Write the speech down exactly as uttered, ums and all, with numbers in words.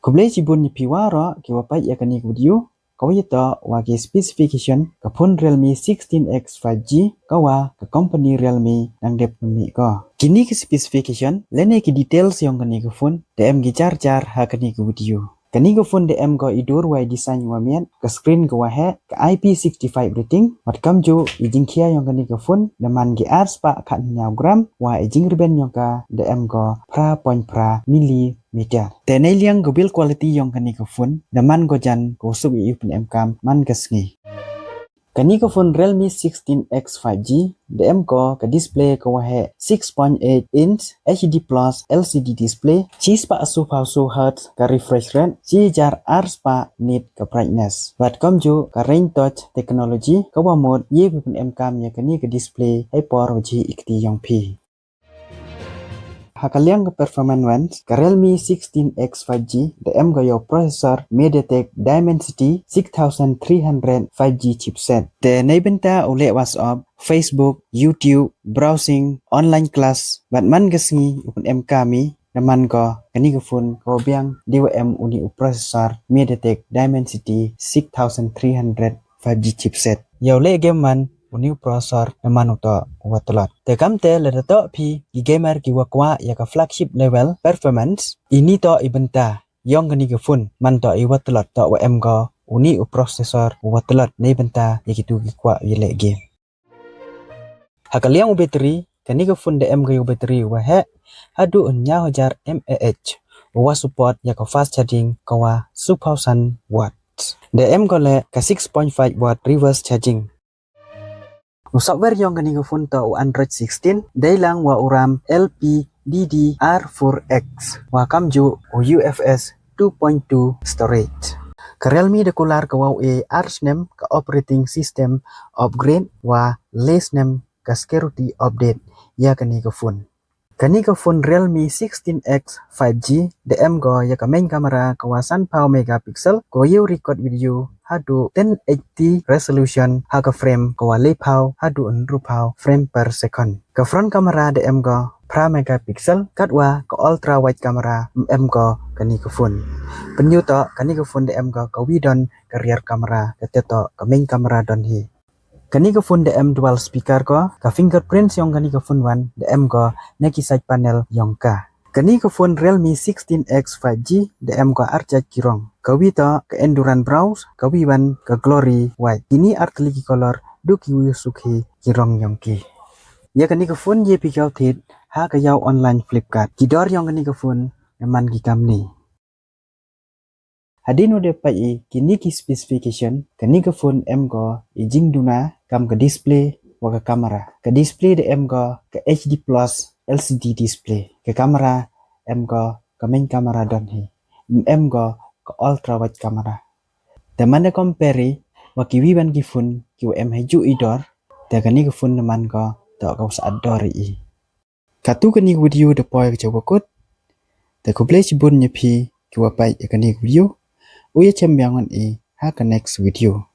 Khublei shibun ïa phi waroh ki wa peit ïa kane ka video. Ka wa ïa to wa ki specification ka phone Realme sixteen X five G ka wa ka company Realme nang dep mi ko. Kini ki specification lane ki details yong kane ka phone da em ki jar jar ha kane ka video. Kani ka phone da em ko i dur wa i design wa miat, ka screen ka wa heh, ka I P sixty-five rating, wat kam ju i jingkhia yong kani ka phone da man ki ar spah khat hynñiaw gram, wa i jingrben yong ka da em ko phra point phra millimeter. Te nei liang ka build quality yong kani ka phone da man ko jan ko suk i u pynemkam man ka sngi. Kani ka phone Realme sixteen X five G da em ko ka display ka wa heh six point eight inch H D plus L C D display, shi spah sawphew saw hertz ka refresh rate, shi jar ar spah nit ka brightness. Wat kam ju ka Rain Touch technology ka wa mut ïa phi pynemkam ïa kani ka display hei por wa jhi i kti yong phi. Ha ka liang ka performance, ka Realme sixteen X five G da em ko ïa u processor MediaTek Dimensity six thousand three hundred five G chipset. Te nei bynta u leh WhatsApp, Facebook, YouTube, browsing, online class, wat man ka sngi u pynemkam i da man ko kani ka phone ka wa biang da wa em uni u processor MediaTek Dimensity six thousand three hundred five G chipset. Ïa u leh game man uni u processor da man u to u wa tlot. Te kam te lada to phi ki gamer ki wa kwah ïa ka flagship level performance, ini to i bynta yong kani ka phone, man to i wa tlot, to wa em ko uni u processor u wa tlot nei bynta ïa kitu ki kwah ïa leh game. Ha ka liang u battery, kani ka phone da em ko ïa u battery u wa heh haduh hynñiaw hajar mAh, u wa support ïa ka fast charging ka wa sawphew san watt. Da em ko leh ka six point five watt reverse charging. U software yong kani ka phone to u Android sixteen, dei lang wa u RAM L P D D R four X, wa kam ju u U F S two point two storage. Ka Realme da kular ka wa u e ar snem ka operating system upgrade, wa le snem ka security update ïa kani ka phone. Kani ka phone Realme sixteen X five G da em ko ïa ka main camera ka wa sanphew megapixel, ko ïa u record video haduh ten eighty resolution ha ka frame ka wa lephew haduh hynriewphew frame per second. Ka front camera da em ko phra megapixel, katwa ka ultra wide camera em ko kani ka phone. Pynïoh to kani ka phone da em ko ka wi don ka rear camera, ka te to ka main camera don hi. Kani ka phone da em dual speaker ko, ka fingerprint yong kani ka phone wan da em ko na ki side panel yong ka. Kani ka phone Realme sixteen X five G da em ko ar jait ki rong. Ka wi to ka Endurance Bronze, ka wi wan ka Glory White. Kini ar tylli ki color, du ki wi suk hi ki rong yong ki. Ïa kani ka phone ïa phi kiew thied ha ka ïa u online Flipkart. Ki dor yong kani ka phone da man ki kamni. Hadien u dep peit i kini ki specification, kani ka phone em ko i jingduna kam ka display wa ka camera. Ka display da em ko ka H D plus L C D display. Ka camera em ko ka main camera don hi. Em ko ka ultra wide camera. Te man da compare wa ki wi ban ki phone ki wa em ha ju i dor, te kani ka phone da man ko to ka wa sa dor i. Katu kani ka video da poi ka jaw ba kut. Te khublei shibun ïa phi ki wa peit ïa kani ka video. U ïa chem biang wan i ha ka next video.